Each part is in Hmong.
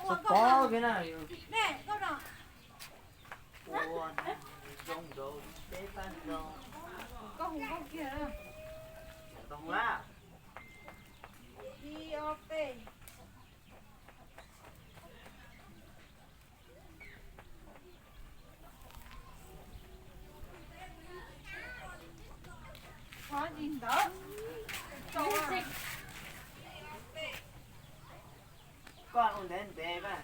Pov pov kiag na. Ua zoo nraud peb pab nraud. Koj hu kiag. Tau hu a. Ib ob peb. Koj ua ntev ntev koj.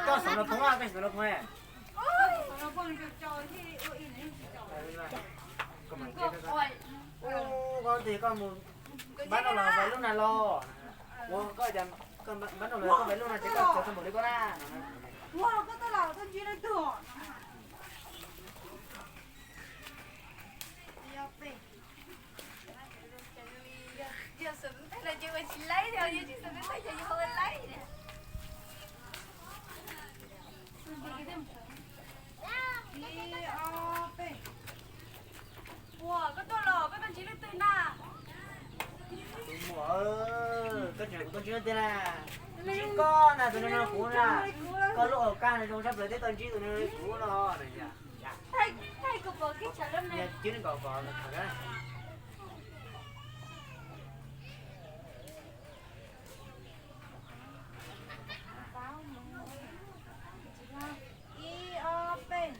Koj xav los phoov, koj xav los phoov. Koj tes koj mus npab no los npab lub na los. Ua koj, koj npab no los koj npab lub no ces koj txog tau npaum li koj na. Ua, koj tuaj los koj tuaj ntsib leej twg na? Tus muam, koj tseem kuv tuaj ntsib leej twg na? Ntsib koj na, tus no no kuv na. Koj lub au kaj no zoo tshaj plaws thiab, tau ntsib tus no kuv no. Thaij, thaij kuv pom kiag tshav lub me. Cia li kom kom tham na. Ib ob peb.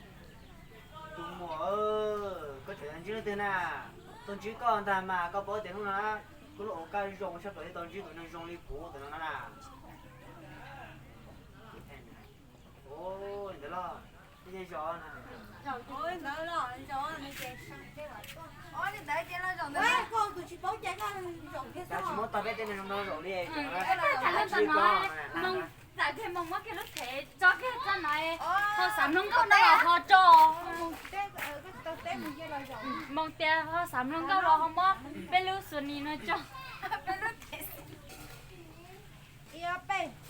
Tus muam, koj tseem ntsib leej twg na? Tuaj ntsib koj ntag mas koj paub tias hnub no kuv lub au kaj zoo tshaj plaws li, tau ntsib tus neeg zoo li kuv tus no na. Ua li ntawd los, tej zaum ua li ntawd los, ua li ntawd ces los zaum ntawd, koj tus tsis paub cai koj zaum thiab, tsis muab tog peb tej neeg no zaum li. Tham lawm ntawm no, Hmoob txawm kiag Hmoob muab kiag lub thev tso kiag tso no, ho xav mloog nkauj no los ho tso. Hmoob tias ho xav mloog nkauj los ho muab peb lub xus nis no tso.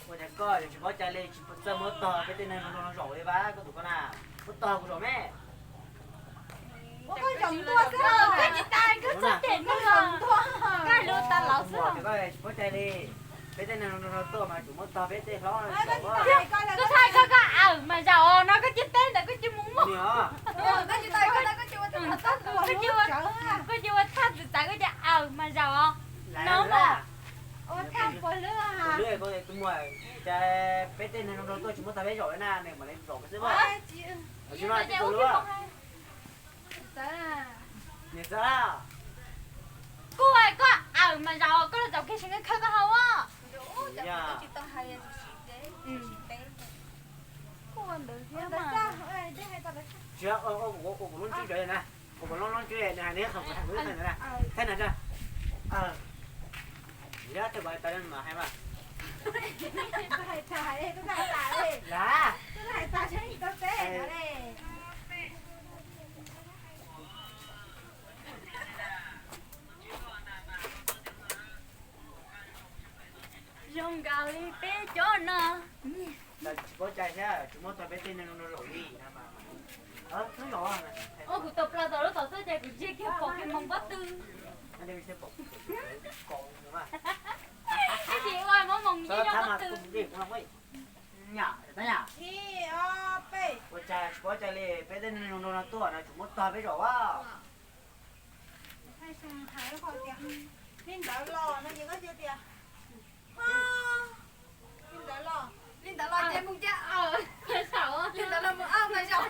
Ua cas koj tsis paub cai li, tsis txawj muab tog peb tej neeg no zaum li vas, koj tus koj na, muab tog kuv zaum me. Koj tsis tas, koj txhob cem nws, koj lus tas laus xwb. Koj tsis paub cai li, peb tej neeg no tuaj mas tsuas muab tog peb tej hlob. Koj thaij koj, koj awm mas zaum no, koj cia teb ntawd koj cia mus muag. Koj cia ua thaj txwv txav koj cia awm mas zaum no. Ua thaj puas lub, cas peb tej neeg no tuaj tsis muab tog peb zaum li na, nws mam li zaum xwb. Niam txawj, kuj koj awm mas zaum, koj los zaum kiag seb koj khawb koj hau. Tsis, ua kuv lub ntswg na, ua kuv lub ntswg na, hais nws qhov kuv hais ntawd na, thaij na. Yog tej kuv hais tas mas hais mas. Lav. Zoo nkaus li peb cov no. Tsis paub cai thiab, tsis muab tog peb tej neeg no zaum li. Ua kuv tau plaws tom lub tom xwb ces kuv ntsia kiag pom kiag moos pob tw. Ib sim ua muab moos ntsia moos pob tw. Ua cas tsis paub cai li, peb tej neeg zoo nraug no tuaj no tsis muab tog peb zaum a. Li ntawd los no ces koj cia tias, li ntawd los, li ntawd los ces mus cia, li ntawd los mus mas zaum.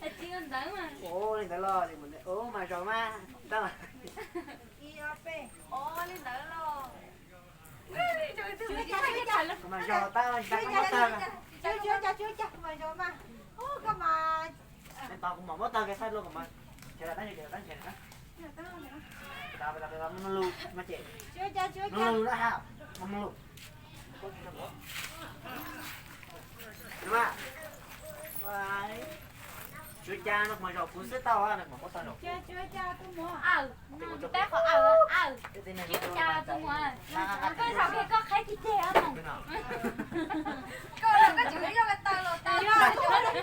Li ntawd los mus mas zaum mas. Li ntawd los. Kuv mas zaum tau, tsis tas koj muab tog. Tsis ua cas, tsis ua cas, kuv mas zaum mas. Koj mas. Tos kuv mam muab tog kiag saib luaj kuv mas. Tsis ua cas, tsis ua cas. Tsis ua cas no kuv mas zaum kuv xwb tau, kuv mam muab tog zaum. Tsis ua cas, tus muam. Peb qhov awm, awm. Tsis ua cas tus muam. Koj zaum kiag koj qheb ceg ceg os. Koj, koj tseem yog koj taw los taw.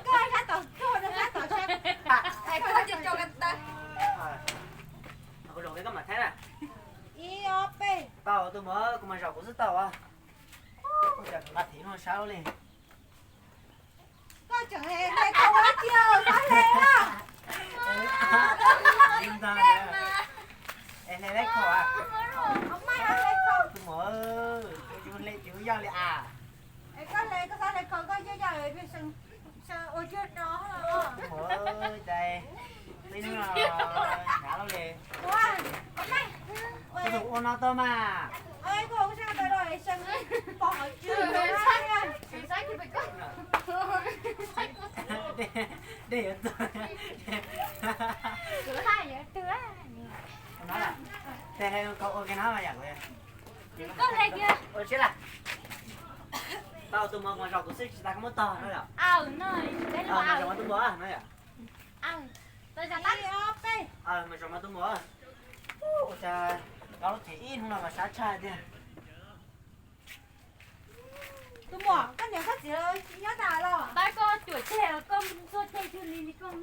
Koj sab tom koj, sab tom sab. Zaum kuv xwb tau. Ua cas kuv nqa thib no sab li. Koj tseem hle khau ua tiag, sab hle a. Es hle leb khau a. Tus muam, tsis hle tsis ua yog li a. Es koj hle koj sab hle khau koj yog yog ua tiag no. Tus muam, cais, tib neeg no hnyav loj li. Koj tus ua no tau mas. Dej yuav txog. Tes hle khau ua kiag no mas yam. Ua siab lawm. Tau tus muam, mas zaum kuv xwb tsis tas koj muab tog no yom. Mas zaum mas tus muam no yom. Mas zaum mas tus muam. Ua cas koj lub thim ib hnub no mas sab tshaj tiag. Tus muam, koj niam koj txiv tsis nyob tas los? Tab koj cuam tseg koj ntxuaj tseg tug li li koj.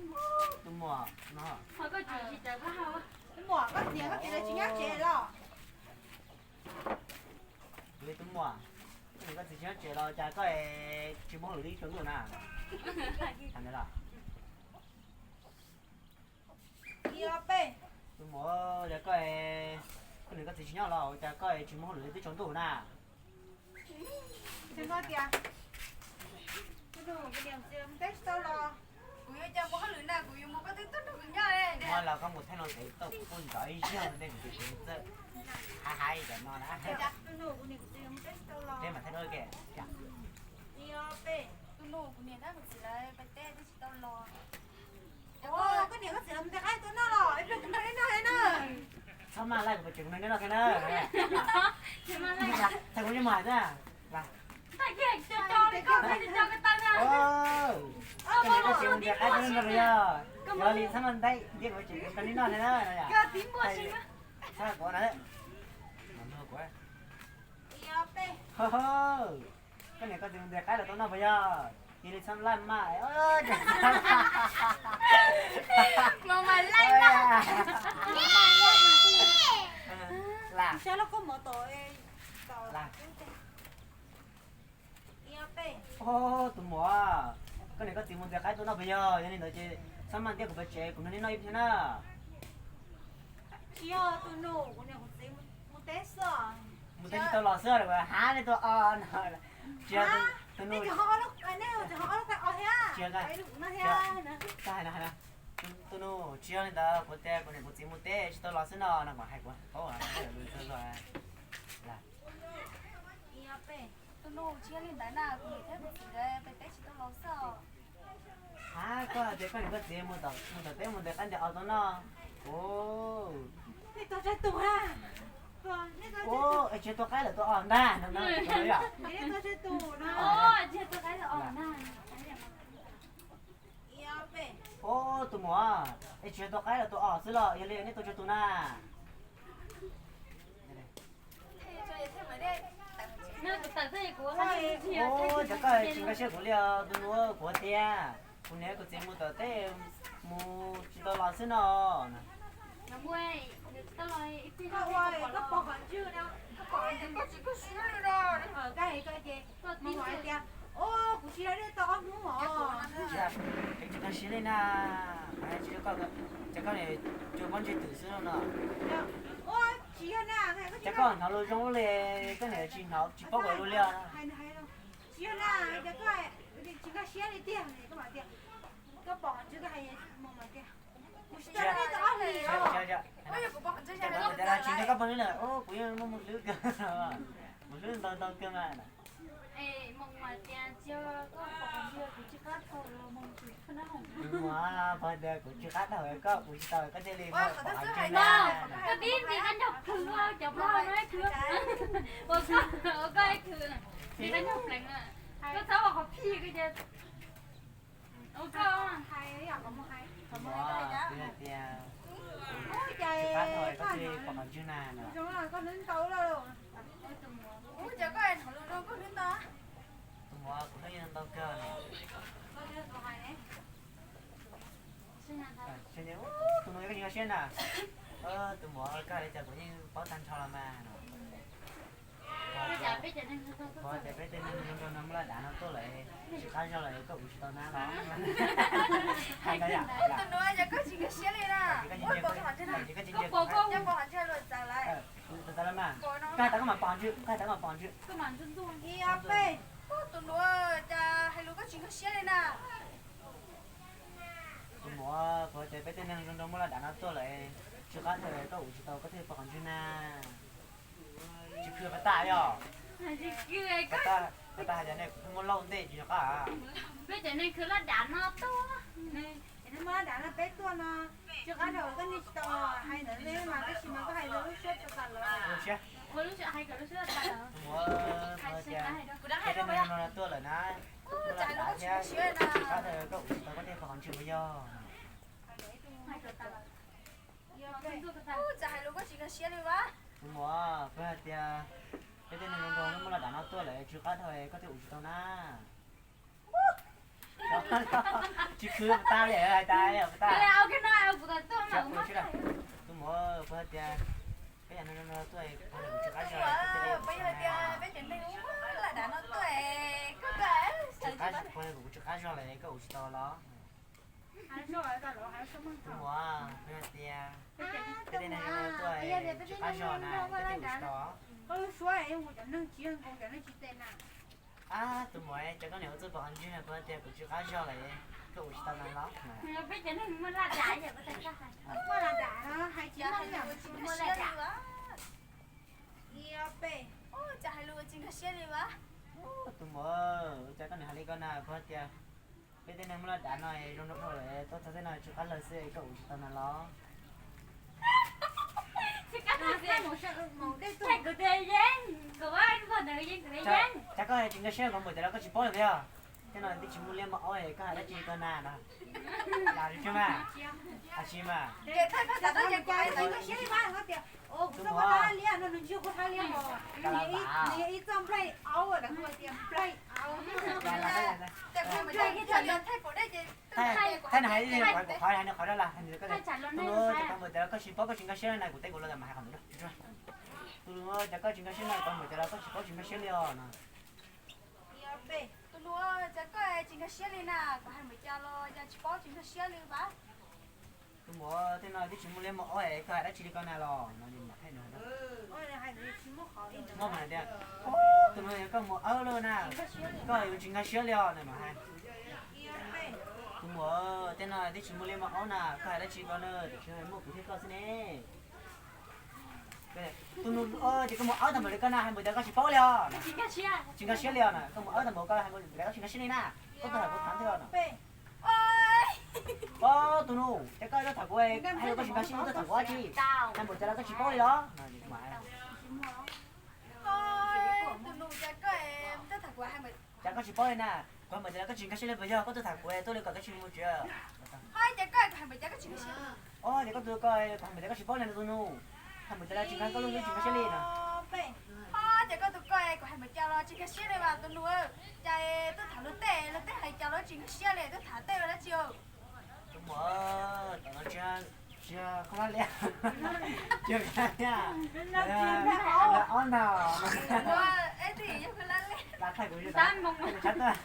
Tus muam no. Ho koj cuam tsis tawm koj hau. Tus muam, koj niam koj txiv lawv tsis nyob tsev los? Tus muam, koj niam koj txiv tsis nyob tsev los cas koj tsis muaj hauj lwm li tsaus ntuj na? Tus muam, cas koj, koj niam koj txiv tsis nyob los cas koj tsis muaj hauj lwm li tsaus ntuj na? Kuv yuav cas muaj hauj lwm na, kuv yuav mus koj twb tuaj nrog kuv nyob. Muab los koj mus thaij no tes tau kuv pub nrov ib zaug ntej kuv tus txiv txawj hais hais cov no na. Tus nus kuv niam kuv txiv mus teb tsis tau los. Peb mam thaij duab ke. Tus nus kuv niam tab kuv txiv lawv pais teb twb tsis tau los. Koj niam koj txiv lawv mus ntiaj qab tau noj los ib pliag kuv nrog nej noj thiab na. Txhob maj laij, kuv pais tsev kuv nrog nej noj thiab na. Txhob maj laij, kuv yeej mus hais xwb. Koj niam koj txiv mus ntiaj qab tau noj los yog, yog li txhob maj laij, kuv pais tsev kuv nrog nej noj thiab na. Txhob kuv na. Koj niam koj txiv mus ntiaj qab los tau noj puas yog? Yog li txhob laj maj. Lam. Tus muam, koj niam koj txiv mus ntiaj qab tau noj puas yog? Yog li ntawd ces txhob maj ntiab kuv pais tsev kuv nrog nej noj ib pliag na. Tsis yog, tus nus kuv niam kuv txiv mus teb xwb. Mus teb tsis tau los xwb, hab nej tuaj o no. Tsis yog, tus nus, tsis yog, tus nus, tsis yog li ntawd, kuv tias kuv niam kuv txiv mus teb tsis tau los xwb no, no mas hais kuv paub lus txog. Tus nus, tsis yog li ntawd na, kuv niam thiab kuv txiv nkawd pais teb tsis tau los xwb. Hab koj hais tias koj niam koj txiv mus tom teb mus ntiaj qab ntiaj qab tau noj. Nej tuaj tsawg tus na? Ua, es tsis yog tuaj qaib lawm tuaj os ntag no na. Ua, tus muam, es tsis yog tuaj qaib lawm tuaj os xwb los yog li nej tuaj tsawg tus na? Ua, cas koj tsis nkag siab kuv li os tus nus, kuv tias kuv niam kuv txiv mus tom teb mus tsis tau los xwb no. Koj ua koj pom qhov ntswg no, koj pom qhov ntswg koj tsis koj siab li no. Koj hais koj ces mus hais tias, o, kuv tsis yog nej tau ob hnub os. Tsis nkag siab li na, tsis, cas koj niam cua pob ntseg twm xwb no. Ua, tsis yog na, cas koj hnov lus zoo li, koj niam tsis hnov tsis paub kuv lus li os. Tsis yog na, cas koj tsis nkag siab li tiag, koj pom qhov ntswg koj hais mus mas tias kuv tsis yog nej tau ob hnub os. Tsis nrog koj pog hlwb na, kuv yeej muaj mus hlwb kawg, mus hlwb ntau ntau kawg mas. Tus muam, pog tias kuv tsis qab dhau koj, kuv tsis tau koj thiaj li muab pom qhov ntswg na. Koj tib nti qab ncaug plhws cov pog no ib khwv, ua koj ib khwv, nti qab ncaug pleev, koj txhob ua qhov phij koj ces. Ua koj hais, tus muam, kuv hais tias kuv tsis qab dhau koj thiaj li pom qhov ntswg na no. Tus muam, kuv hlub nej ntau kawg no. Tus muam, koj tsis nkag siab na. Tus muam, koj hais li cas kuv yeej paub tag nrho los mas no. Peb cov neeg zoo zoo no muab laj dav no tuaj lawm, tsis qab zog lawm koj ua tsis tau na los. Hais ntawd yom. Tus nuav yog koj tsis nkag siab li na. Koj pom koj ua txav lawm mas. Koj hais tas koj mam pom ntswg, koj hais tas koj mam pom ntswg. Ib ob peb. Tus nuav cas hais lus koj tsis nkag siab li na. Tus muam, kuv hais tias peb tej neeg zoo zoo muab laj dav no tuaj lawm, tsis qab zog koj ua tsis tau koj thiaj pom qhov ntswg na. Tsis khw puas tas yog? Puas tas hais tias nej kuv muaj lauj ntej tsis yog qab. Peb cov neeg khw laj dav no tuaj. Muab laj dav no peb tuaj no, tsis qab zog koj niag tsis tau hais ntawd li mas, tab sis mas koj hais lub suab tas tas lawm. Ua lub suab hais kom lub suab tas tas lawm. Tus muam, kuv hais tias peb tej neeg no tuaj lawm na, muab laj dav thiab, tsis qab zog koj ua tsis tau koj thiaj pom qhov ntswg puas yog? Tus muam, kuv hais tias peb tej neeg zoo zoo muab laj dav no tuaj lawm, tsis qab zog koj thiaj ua tsis tau na. Tsis khw puas tas li, hais tas puas tas. Tus muam, kuv hais tias peb cov neeg zoo zoo tuaj, kuv tsis qab zog, kuv tsis qab zog, kuv tsis qab zog li, koj ua tsis tau los? Tus muam, kuv hais tias peb tej neeg zoo zoo tuaj, tsis qab zog na, koj thiaj ua tsis tau. Ab, tus muam, cas koj niam ua txuj pom qhov ntswg, kuv hais tias kuv tsis qab zog lawm, koj ua tsis tau na los? Tus muam, cas koj niam hais li ko na, kuv hais tias peb tej neeg muab laj dav no zoo zoo dhau lawm, tuaj txog tej no tsis qab zog xwb koj ua tsis tau na los? Kuv tias yeeb, kuv ua ntawd yeeb, kuv tias yeeb. Cas koj tsis nkag siab, kuv hais tias los koj tsis paub li puas yog? Tej no twb tsis muaj liab muaj aub, koj hais dab tsi rau na no? Lam tsis mas, tsis mas. Tus muam, thaij no hais, kuv qhov hais no qhov dab las, tus nuav, cas koj hais tias los koj tsis paub, koj tsis nkag siab na, kuv teb kuv los mas hais qhov ntawd. Tus nuav, cas koj tsis nkag siab na, kuv hais tias los koj tsis paub tsis nkag siab li os no. Tus nuav, cas koj tsis nkag siab li na, kuv hais npaum cas los cas tsis paub tsis nkag siab li vas. Tus muam, tej no twb tsis muaj liab muaj aub es koj hais dab tsi li ko na los no. Tus nuav tias, tus nuav yog koj muam Awb lawm na, koj yuav tsis nkag siab li os na mas hais. Tus muam, tej no twb tsis muaj liab muaj aub na, koj hais dab tsi ko na, tam sim no muaj kuv thiab koj xwb ne. Tus nus, ces koj muam Awb tag npaum li ko na, hais npaum cas koj tsis paub li os. Tsis nkag siab li os na, koj muam Awb tag npaum ko hais npaum cas koj tsis nkag siab li na. Koj tuaj tham kuv tham thiab no. Tus nus, ces koj tuaj tham kuv, hais koj tsis nkag siab, tuaj tham kuv dab tsi? Hais npaum cas los koj tsis paub li los? Cas koj tsis paub li na, kuv hais npaum cas los koj tsis nkag siab li puas yog? Koj tuaj tham kuv tuaj li kom koj tsis mus tsev. Ces koj tus ko, kuv hais npaum cas koj tsis paub li na tus nus, hais npaum cas los tsis nkag, koj lub hnub tsis nkag siab li na. Ces koj tus ko, kuv hais npaum cas los tsis nkag siab li mas tus nus, cas tuaj tham luag tej, luag tej hais cas los tsis nkag siab li, tuaj tham tej los dab tsi? Tus muam, tam no tsis, tsis kho laj liab, tsis kho laj liab, lawv ob ntag. Thaij kuv, thaij kuv tsab tuaj.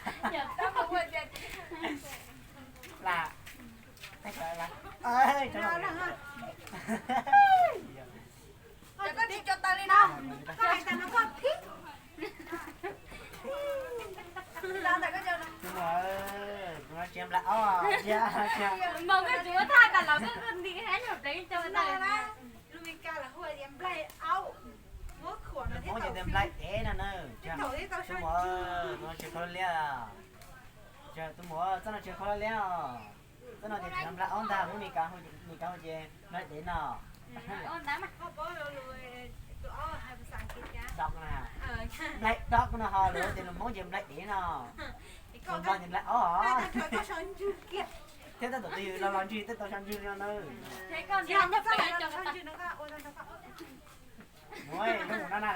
Lam, thaij kuv lam. Tus muam, kuv no tsis nplai ob, tsis, tsis. Lus Meskas lawv hu tias nplai aub, muab khuam no thiaj tau fij. Nplai dev no na. Tus muam, kuv no tsis kho laj liab. Tus muam, txoj no tsis kho laj liab os. Txoj no ces tsis nplai aub ntag, lub Meskas, Meskas hu ces nplai dev no. Dog na. Nplai dog no ho lus tias lus Hmoob ces nplai dev no. Lus Nplog ces nplai aub os. Thiab tab tom twg los los ntswg tej tau so ntswg no na. Mus, mus no na.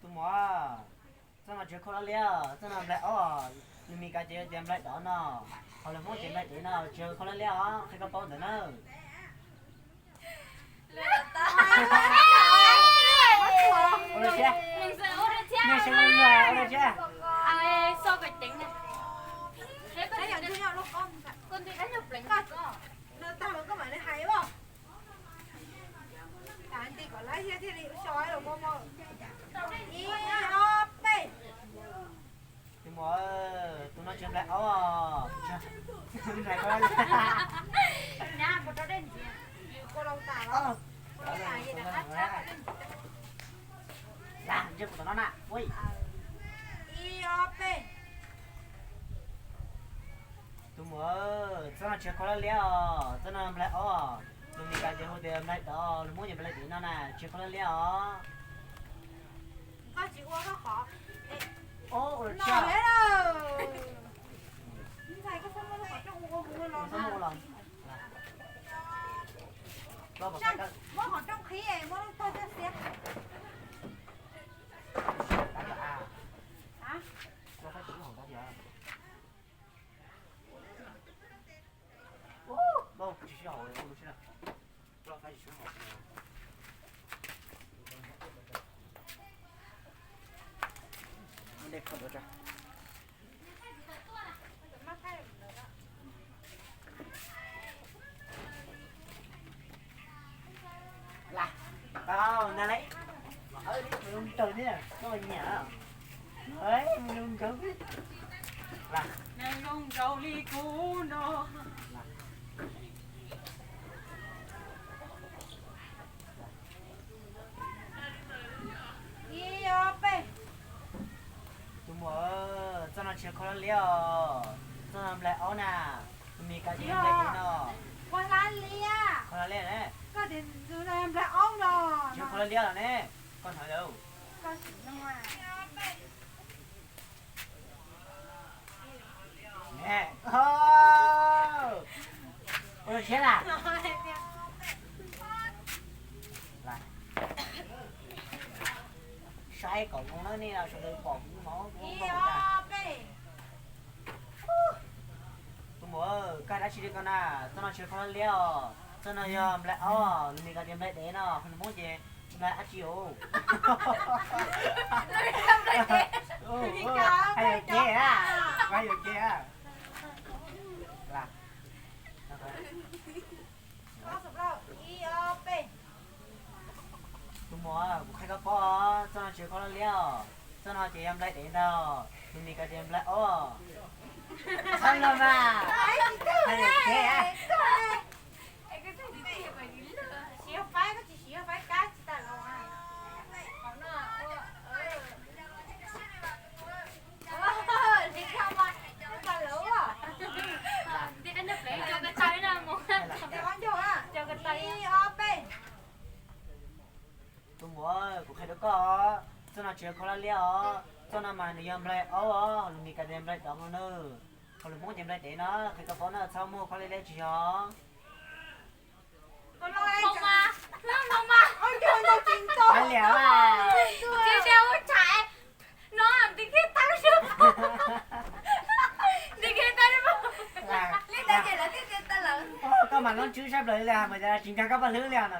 Tus muam, txoj no tsis kho laj liab, txoj no nplai aub, lus Meskas ces tias nplai dog no, ho lus Hmoob ces nplai dev no, tsis kho laj liab os, qhia koj paub ntawd na. Ua dua tsiab. Nej sawv daws ua dua tsiab. Ib, ob, peb. Tus muam, tus no tsis nplai aub os. Nplai koj. Lam ntsej kuv tom no na. Ib, ob, peb. Tus muam, txoj no tsis yog khaub hlab liab os, txoj no nplai aub. Lus Mis Kas ces hu tias nplai dov, lus Hmoob ces nplai dev no na, tsis yog khaub hlab liab os. Koj tsis ua koj qhov. Ua no tsis yog. Ntxhais, koj txhob muab lub qhov rooj ua ua mus ua los na. Muab qhov rooj qhib, muab lub tog coj xiab. Lam, tau na le. Mus zoo nraug thiab, koj nyiam. Mus zoo nraug. Lam, zoo nraug li kuv no. Ib, ob, peb. Tus muam, txoj no tsis yog khaub hlab liab os, txoj no nplai aub na. Lus Mis Kas ces nplai dev no. Khaub hlab liab. Khaub hlab liab ne. Koj tias nplai aub los. Tsis yog khaub hlab liab los ne. Koj hnov lawm. Ua siab na. Saib kom zoo na, nej sawv daws pom kuv no. Tus muam, koj dab tsi li ko na? Txoj no tsis yog khaub hlab liab os, txoj no yog nplai aub, lus Mis Kas tias nplai dev no, lus Hmoob ces nplai dab tsi os? Hais yuam kev, hais yuam kev. Tus muam, kuv qhia koj paub, txoj no tsis yog khaub hlab liab os, txoj no ces yog nplai dev ntag, lus Mis Kas tias nplai aub. Txhob luag mas. Hais yuam kev. Tus muam, kuv qhia rau koj, txoj no tsis yog khaub hlab liab os, txoj no mas nws yog nplai aub os, lus Mis Kas tias nplai dov no na, ho lus Hmoob ces nplai dev no, qhia koj paub na, txhob muab khaub hlab liab tsis yog. Koj mas loob tswb sab plaws li, hais mus cas tsis nkag koj paj hlwb li no.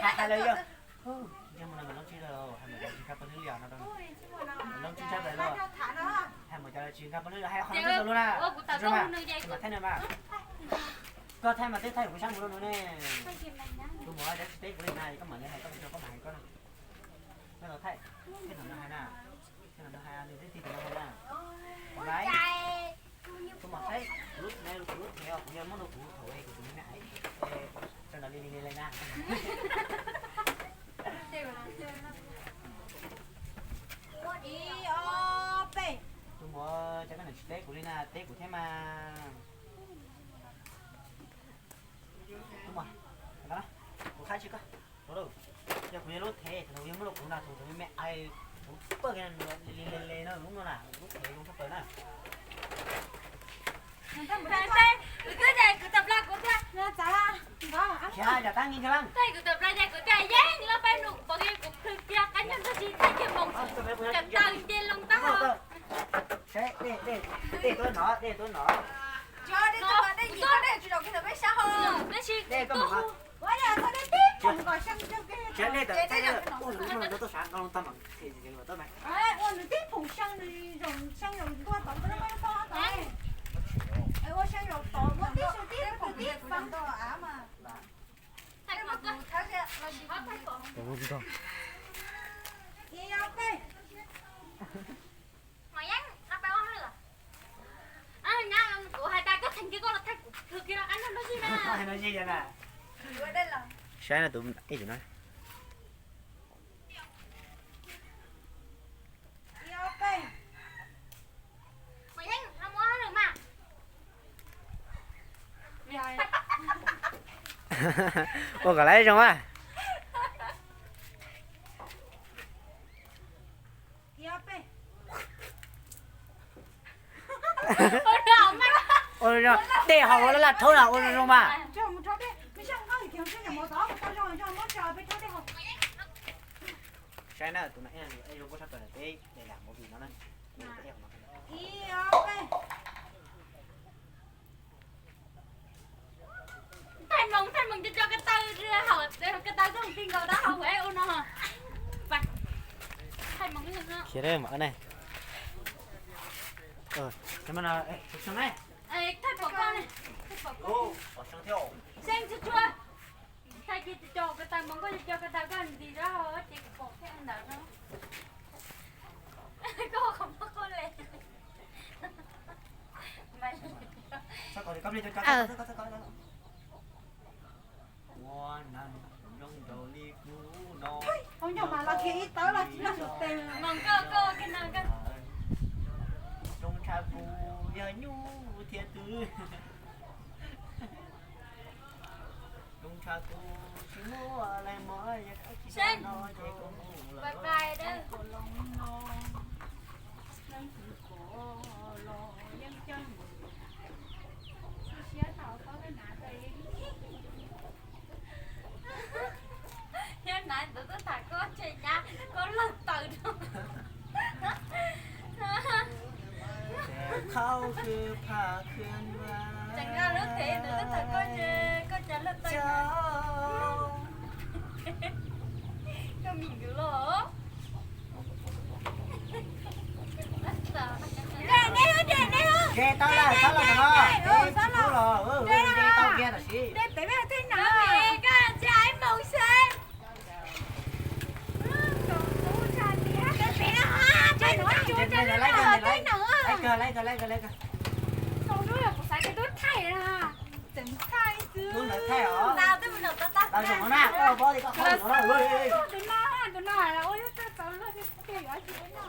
Hais lawv yog, yog mus no mas loob tswb, hais mus cas tsis nkag paj hlwb li no. Loob tswb sab plaws li, hais mus cas tsis nkag paj hlwb li, hais qhov no txog luag na. Thaij no mas, koj thaij mas twb thaij kuv sab mus rau no ne. Tus muam, dab tsi teb kuv li na, koj mam li hais koj, koj mam hais koj na. Koj los thaij, thaij no hais na, thaij no hais, nws twb tig tus no hais na. Tus muam, saib kuv lub, kuv lub thev os, kuv yog muab rau kuv thaum kuv tus me me aiv, sawv ntawd li li li na. Ib, ob, peb. Tus muam, cas koj niam tsis teb kuv li na, teb kuv thiab mas. Tus muam, kuv qab tsis koj, yog kuv yog lub thev, thaum yog muab rau kuv na, thaum tus me me aiv, kuv pawg li li li no, lub no na, lub thev zoo tshaj plaws na. Kuv twb tias kuv tawm plaws kuv tias, Xyov, yog tab nki ntshai leej. Kuv tawm plaws tias kuv tias yeej loj peb nus pom kuv plhws kiag qab nyob ntag tsis thaij kiag moo, cov taw nce loo tab. Saib dej, dej tuaj no, dej tuaj no. Saib no tus ib tug no. Ua kom lawv zoo a. Ua zoo, dej haus ua laj laj rhaub na, ua zoo zoo mas. Saib na, tus no zoo pob sab kawg, peb daim lam movie no na. Thaij moos, thaij moos cov cov ko taw, hauv ko taw koj mus ti nkaus dab hauv ua no. Thaij moos ib leeg no. Khiav dab mam ne. Thaij pom koj ne. Thaij pom koj. Seej tsuag tsuag. Thaij kiag cov ko taw moos, koj cov ko taw koj ntxiv dab hauv ces kuv pom thiab ntawd no. Koj qhov muag qhov le. Zoo ntsha kuv yog nyuj thiab twg. Zoo ntsha kuv tsis muaj leej mog, yog koj tsis no ces kuv mus lawm. Yog hnav ntawd tuaj tham koj tseg nyab koj lawg taws rau. Tseem nqa lub thev ntawd tuaj tham koj tseg koj cas lawg taws. Koj mis nkaus los. Nce tau lawm, txhob los no, peb tsis pub los, nce tau kiag tam sim. Koj txiv ib moos seb. Laib kawg, laib kawg, laib kawg. Tub ntawd thaij os. Tau zoo na, koj paub tias koj qhov no na. Tus no, tus no ua txaus luag tiag tiag yuav tsis no.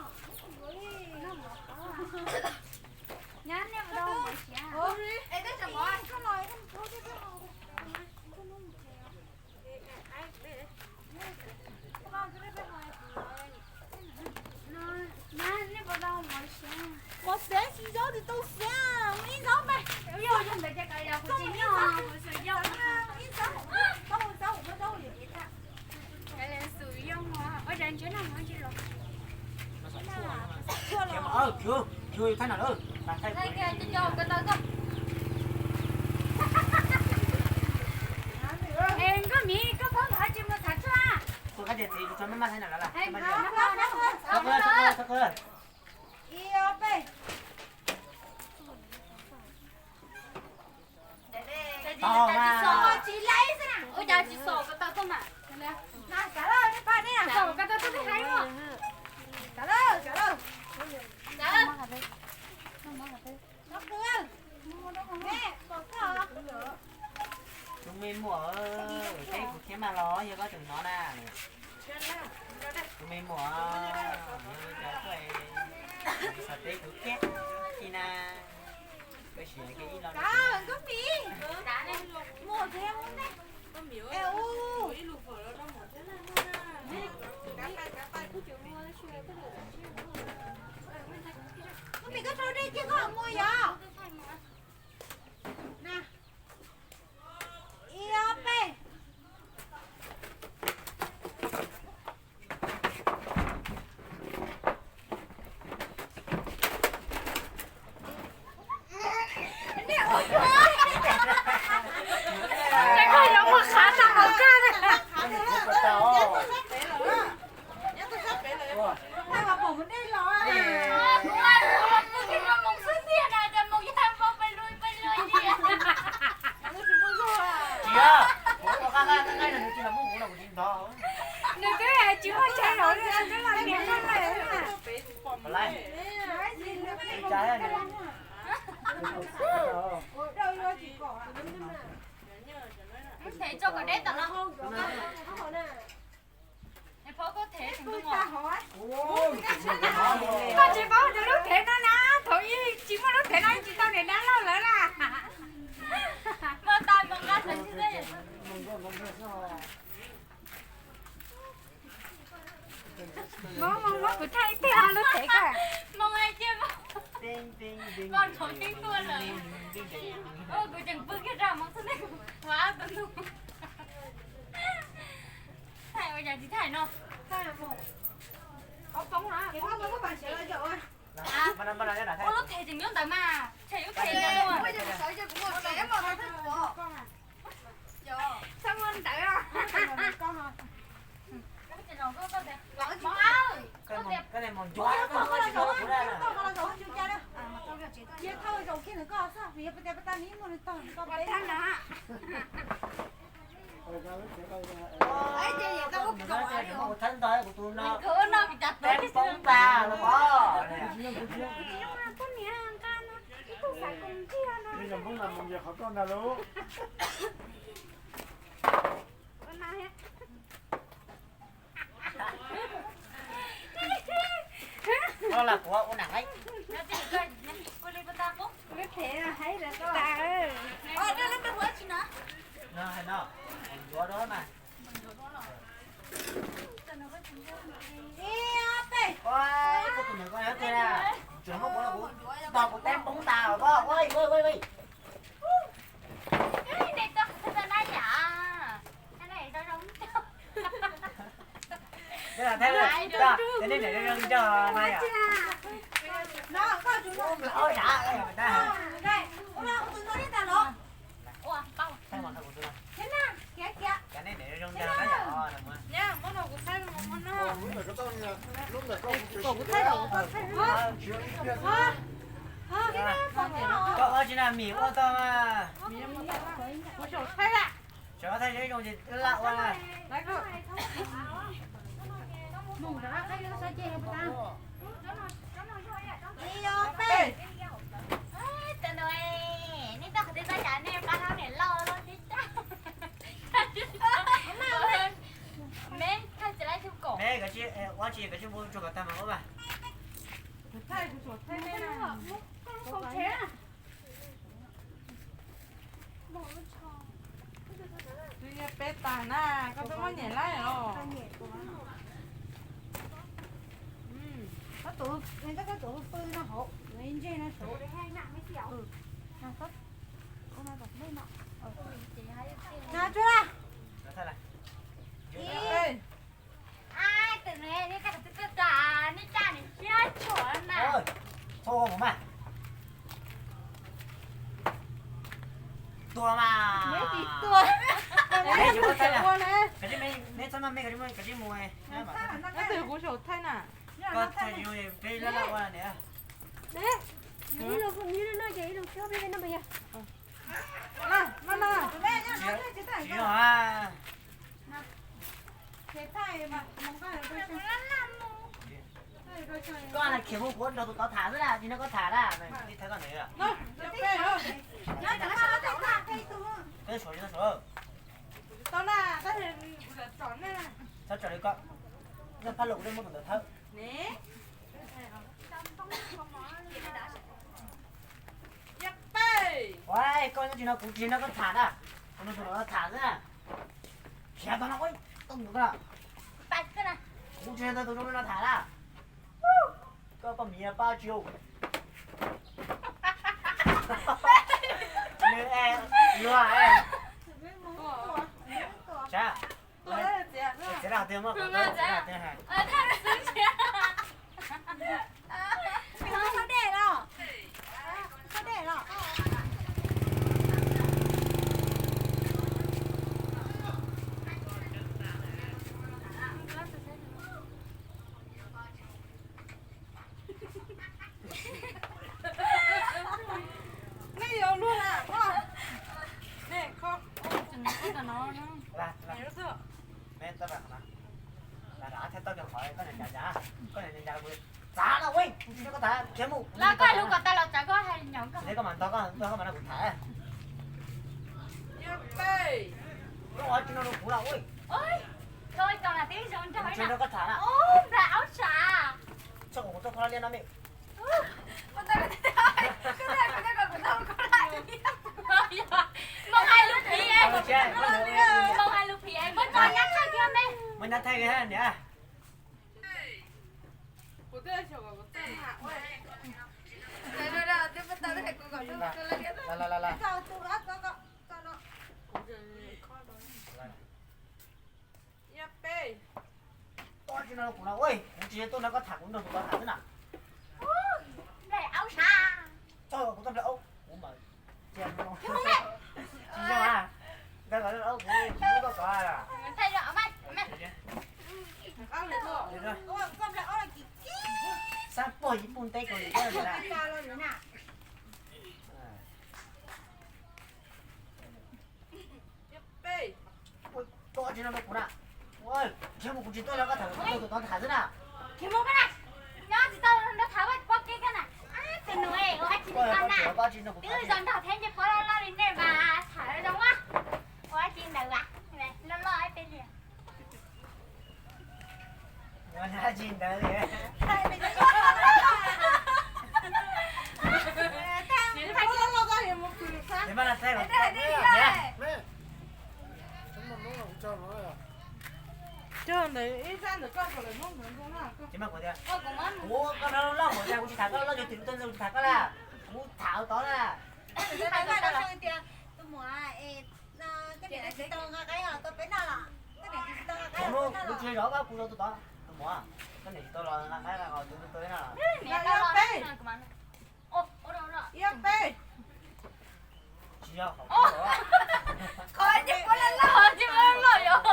Nyab, nej ua tau mov siav? Nyab, nej ua tau mov siav? Mov siav tsis zaub twb tau siav, ib zaub mas. Yog ntawd ces kav liam, kuv tsis noj, kuv xav yog. Ib zaub, tau zaub, ua zaub li. Kav liam xum yog ua cas ntshe noj mov tsis los. Es koj miv, koj paub ntawv tsis mus txhav tshuaj. Ua cas tsis xom ko taw tuaj mas? Xom ko taw tuaj thiaj hais. Tus me muam, teb kuv thiab mas los yog koj tseem hnov na. Tus me muam, yog li cas koj xav teb kuv thiab li na? Koj siv kiag ib lo. Koj rau dej kiag koj mus yom. Ib ob peb. Tsis yog, kuv ua qab qab qab no nws tsis los muab kuv no kuv tsis ntov. Nws twb tsis muaj tshais los nws twb los niam no lawm. Them tso kom deb tawm los. Koj tsis paub nws lub them no na, thaum ub tsis muaj lub them no tsis tau niam dab laug lawm na. Muab, muab, muab kuv thaij ib teg lub them koj. Kuv tseem pw kiag rau hauv xwb ne. Ua tus nug. Thaij ua cas tsis thaij no? Ua lub them tseem nyob ntawd mas, tshem lub them ntawd. Txhob muab ntawd. Thawb ntog kuv tus no teeb poob tas los os. Poob ntag lauj. Koj lam kuv ua nam. Yuav rau mas. Koj tus niam koj yuav tiag, tseem muab kuv, kuv tog kuv teeb poob tas os. Thaij nej niam zoo zoo nco na yom. Thaij nej niam zoo zoo nco na yom. Koj ua tsis na, Mim ua tau. Thaij zoo zoo ces laj ua. Me, koj tsis ua tsis koj tsis ua tsuag kom tag mas ua mas. Twb yog peb tag na, koj twb muab nyem laij los. Koj tus, koj tus pw no hauv, ntseg no saud. No tsuag. Txhob ua kuv mas. Tuag mas. Koj tsis mus, koj tsis mus. Koj tsis mus, peb laj laj ua niam. Tsis yog a. Koj na khiav mus kuv nrog tus tod tham xwb na, tsis nrog koj tham na. Peb suav tsis tau suav. Txhob tso li koj, yog phaj lus kuv twb muab tus ntawd thawb. Ua, koj nyob tsis no kuv tsis nrog koj tham na, kuv nrog tus no tham xwb na. Khiav tod no, tau mus koj. Kuv tsis nrog tus zoo li no tham na. Koj poj miv pab tsis ua. Nws es, luag es. Sav, txiav dab tiag muab kuv txiav dab tiag hais. Txav no ua, kuv tsis nrog koj tham, khiav mus. Los koj hlub kuv tau los txav koj hais nyom koj. Tsis, koj mam ntog koj, koj mam nrog kuv tham. Koj ua tsis nrog kuv los ua. Tsis nrog koj tham na. Nplas aub sam. Txhob kom kuv tuaj kho liaj no me. Moo hais lus phiv, moo hais lus phiv, muab nyab thaij kiag me. Muab nyab thaij kiag niam. Ua tsis nrog kuv no, kuv tsis yog tuaj nrog koj tham, kuv nrog kuv tod tham xwb na. Nplas aub sam. Txhob kom kuv tuaj nplas aub, kuv mas tsis zoo. Nkawd kom nplas aub kuv tsis muab koj tod. Xab puag ib puag ntev kaus lim na. Koj tsis nrog kuv na. Khiav mus, kuv tsis tuaj nrog koj tham, kuv tuaj nrog tus tod tham xwb na. Khiav mus koj na. Nyob tsis tau nrog tham, ua pob keb koj na. Tus nus ua dab tsi nrog koj tham, twb zoo nraug thiab ntsej muag loj loj li nej mas tham zoo ua. Ua dab tsi ntawd as, loj loj ib peb li. Ua dab tsi ntawd li. Kuv tsis tham koj loj, kuv tsis tham koj loj, kuv tsis tham koj na. Kuv tsis zov koj, kuv zov tus tod. Tus muam, koj niam tsis tau los nqa qaib, koj niam tsis tau los nqa qaib no los. Tsis yog qhov, qhov tsis muaj loj yog.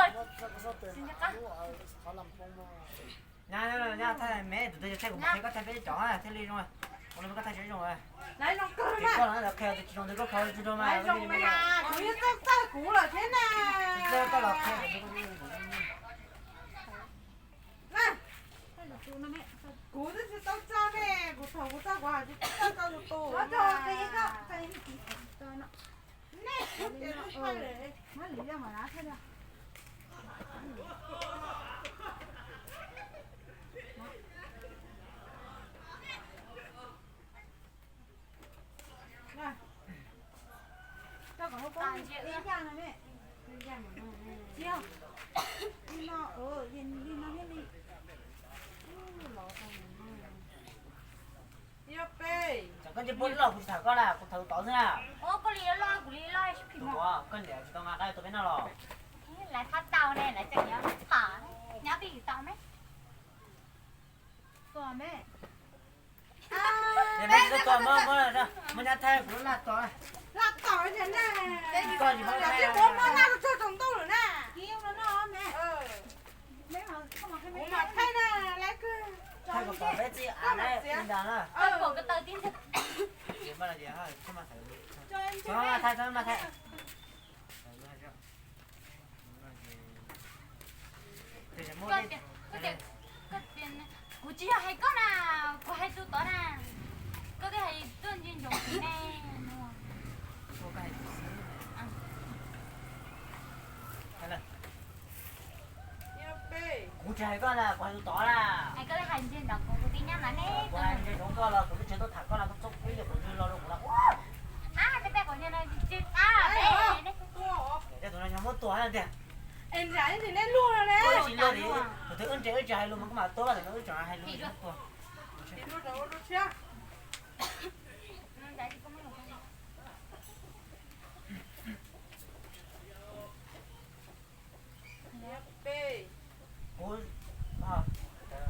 Nyab, nyab, thaij me tus twg thaij kuv mus qhia koj thaij peb cov thiaj li zoo. Ua no koj thaij tsis zoo. Koj los qhia tus tsis zoo tus koj kho tsis zoo mas. Kuv yeej txawj txawj kuv lawm thiab na. Txawj koj los qhia. Kuv twb tsis tau txaj ne, kuv thaum kuv txaj kuv hais tsis tau txaj tus tus. Yog peb. Koj ntsej muag loj, kuv tsis tham koj na, kuv tham tus tod xwb na. Koj li loj, kuv li loj. Tus muam, koj niam tsis tau nqa qaib tuaj peb noj los? Lawv thab tau ne, lawv tseem nyob tod, nyob twj ywm tod me. Tua me. Muab nyab thaij kuv laj tos. Laj tos na. Koj tsis muab thaij. Kuv muab noj txog tsaus ntuj lawm na. Kuv mam thaij na, lawv kuj thaij kom pom peb txij av na, ua ntag na. Thaij, thaij, thaij. Kuv tsis yog hais koj na, kuv hais tus tod na. Koj twb hais tuaj ntsia ntsoov kuv ne. Kuv tsis hais koj na, kuv hais tus tod na. Hais koj hais ntsia ntsoov kuv, kuv twb nyab mas ne. Kuv hais ntsia ntsoov koj los kuv twb tsis tuaj tham koj na, koj txhob pib li kuv ntswg los rau kuv na. Ab, peb tej qhov ntswg no tsis qab peb. Tej tus no yog muab tua tiag. Tus twg wb ntse wb tsis hais lus mas koj mam tua, tus no wb tseem hais lus tua.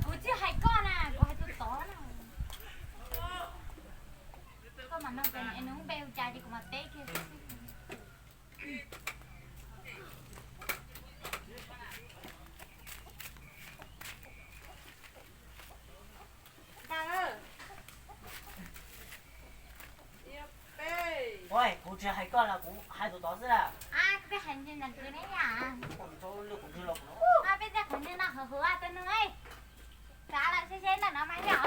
Kuv tsis hais koj na, kuv hais tus tod na. Koj mam nug tias nws lub npe hu cas ces kuv mam teb kiag. Ua, kuv tsis hais koj na, kuv hais tus tod xwb na. Ab, peb hais ntsia ntsoov kuv ne yom. Peb tej qhov ntswg no hwv hwv tej nws, kav lawm seb seb ntawm no mas yom.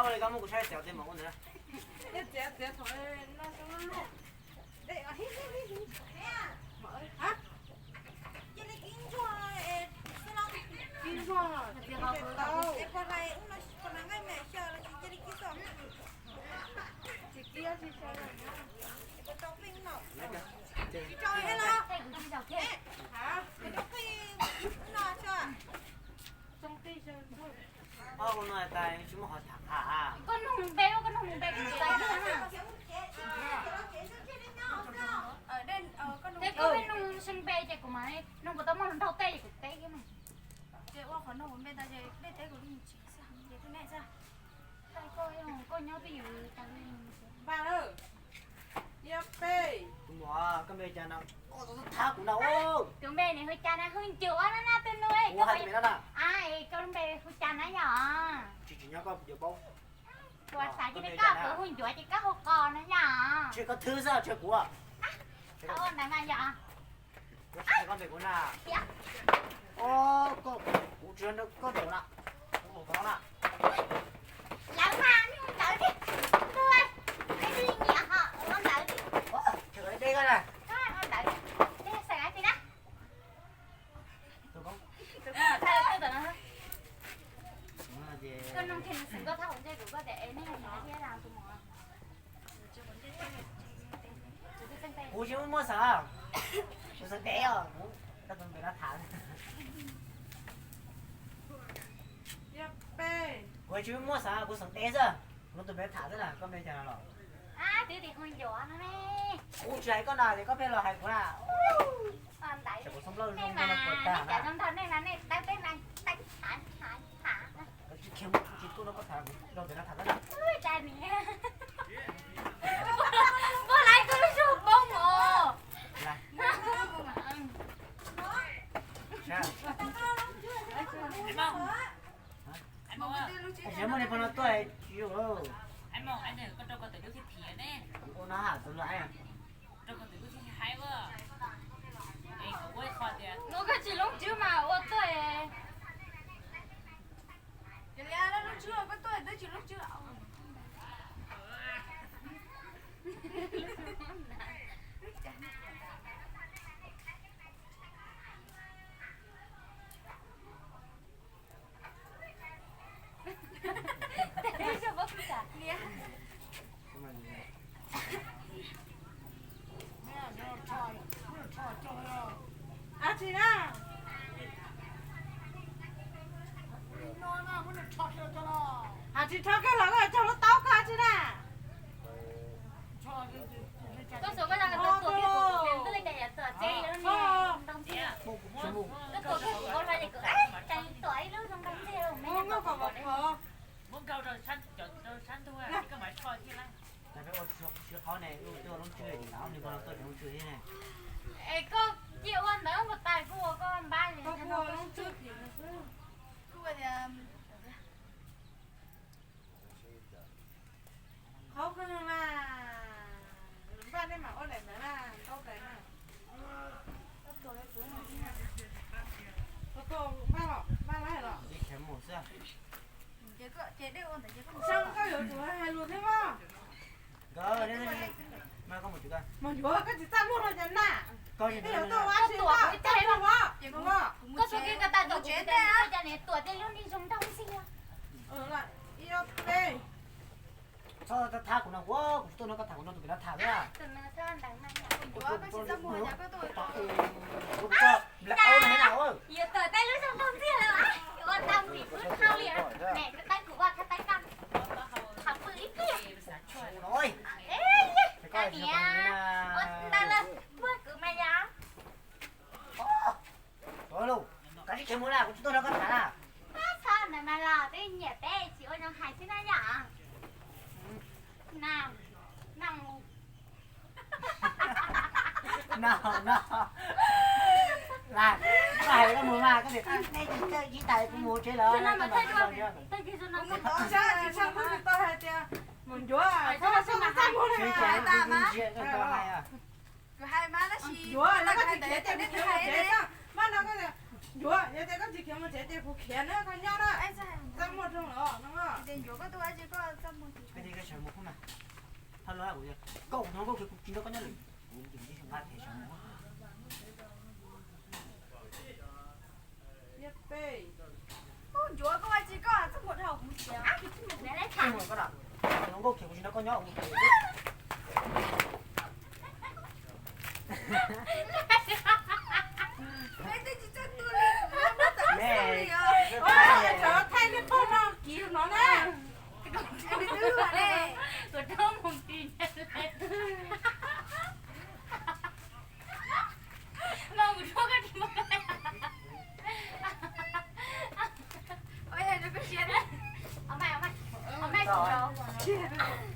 Koj muab kuv saib txiav tej mov ua ntawd. Txiav txiav thaum no xyoo luaj. Ob hmo no tas tsis muaj qhov tham. Koj nug npe, koj nug npe, koj nug npe ces kuv mam nug puas tau muaj hluas nraug tej ces kuv teb thiab mas. Ces ua qhov nug kuv npe tas ces dej teb kuv li tsis xwb, ces tib nej xwb. Koj nyob twj ywm tas li. Npaj lawm. Ib peb. Tus muam, koj npe cas na? Koj txhob thab kuv na. Tus npe nws hu cas na? Hu Ncuav na, na tus nus. Koj npe hu cas na yom? Tsis tsis nyob koj yuav paub. Kuv xav cia li koj, kuv hu Ncuav ces koj hu Qos na yom? Tsis koj thwb xwb, tsis kuv. Ua ntawd mas yom. Koj tsis koj npe kuv na. Koj, kuv tsis koj npe na. Kuv hu Qos na. Lawv mas hu ntawd thiab. Tus, tus li nyiam ho ua ntawd. Koj ua ntawd, xeem dab tsi na? Koj nug kiag nws xeem koj thab kuv ntsej kuv koj tias es nej nyiam thiab las tus muam. Kuv tsis muaj muaj xeem, kuv xeem dev os, kuv koj tus npe no tham. Kuv tsis muaj muaj xeem, kuv xeem dev xwb, kuv tus npe tham xwb na, koj npe cas los? Twb tias hu Ncuav no ne. Kuv tsis hais koj na, ces koj pheej los hais kuv na. Ntawd kuv xoob plaub zoo mas, nej cov zoo nraug nej mas nej tawb teb na, teeb thav thav thav. Tsis khiav mus, tsis tuaj no koj tham, rau ntawm no tham xwb na. Ua cas niam, puas laiv koj lub zog poob os? Tsis muaj li pog no tuaj tsis ua no ha tus luag. Ua koj tsis loob tswb mas ua tuaj. Ces li loob tswb koj tuaj twb tsis loob tswb. Ab tsi na. Ab tsi rho koj los koj cog lub taub koj ab tsi na. Koj xuas koj zog koj tuam kiag kuv, kuv twb li cas yam tuam tsev li ntoo ntxiag. Koj tuam kiag kuv npau suav ces kuv tseem tuam ib lub zoo ntoo ntxiag me nyuam kom kom. Muab nkaug rau sab ntug, koj mam rho thiaj li. Peb ua siv qhov ne, ua loob tswb, li pog no tuaj cov loob tswb thiab ne. Es koj cia ua ntawd puas tas, kuv ua koj npab li. Koj ua loob tswb. Kuv ua tias qhov koj na, npaj nej mam ua daim ntawd na, ntaub tais na. Koj npaj los, npaj laij los. Ces koj yuav tsum hais lus thiab mas. Nkawd, Mos Yuav, koj tsis txaj muag rau cov na. Koj yuav tuaj ua dab tsi koj tuam kuv ib teg los? Koj tsuas kev ko taw tuam kuv ib teg, koj cov niam tuam tej lub niag zoo nraug ntxiag. Ib ob peb. Txhob thab kuv no, kuv tsis tuaj no koj tham kuv no tus pem no tham xwb. Yuav tuam tej lub zoo nraug ntxiag lawm, ua tau ntim lub thau li, niam koj tab kuv ua koj tab koj qhov pw ib pliag. Koj niam, ua ntawd lawm, muab kuv mas yom. Koj tsis khiav mus na, kuv tsis tuaj nrog koj tham na. Txhob ntawd mas los twb nyiam peb tsis ua zoo hais xwb na yom. Na, na. No, no. Lais, koj hais koj mus mas, koj tias nej ib tas kuv mus tsev lawm. Yuav, yog koj tsis khiav ces kuv khiav mus tsev, koj, Mab no, yog tias koj tsis khiav mus tsev ces kuv khiav na, koj nyob na. Koj mus, koj sawv mus khub mas. Thaj loj kuv, koj mus no koj kuv tsis nrog koj nyob lawm. Kuv nqa phem sawv mus. Ncuav koj ua tsi koj txhob muaj dhau kuv siav. Koj no koj kuv tsis nrog koj nyob. Peb twb tsis txawj tu li, muab tawm xwb li os. Thaij nej pog no kiv no na. Kuv rov mus ti no kuv rov koj ti.